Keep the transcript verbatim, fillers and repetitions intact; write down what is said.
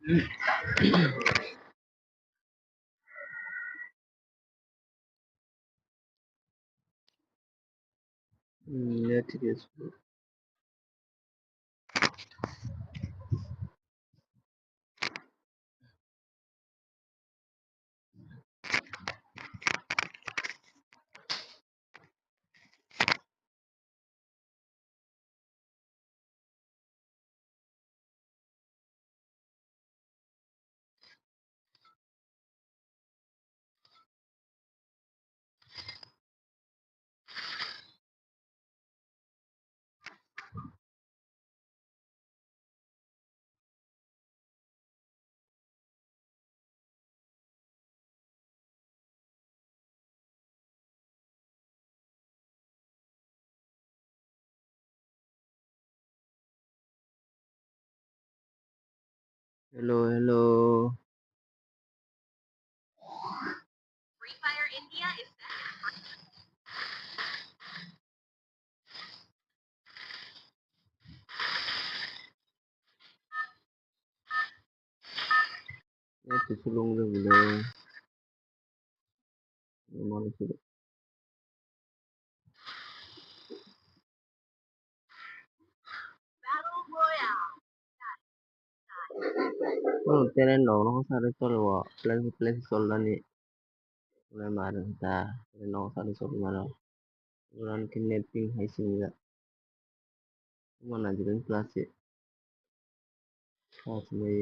Hmm, ya, thik ase. Hello, hello. Sulung de bole. Oh, tere no no sare tolo wa. Plan plan sol dani. Wala mare ta. Tere no sare sol maro. Uran kidnapping hai sini da. Mana jiran plus e. Pas me.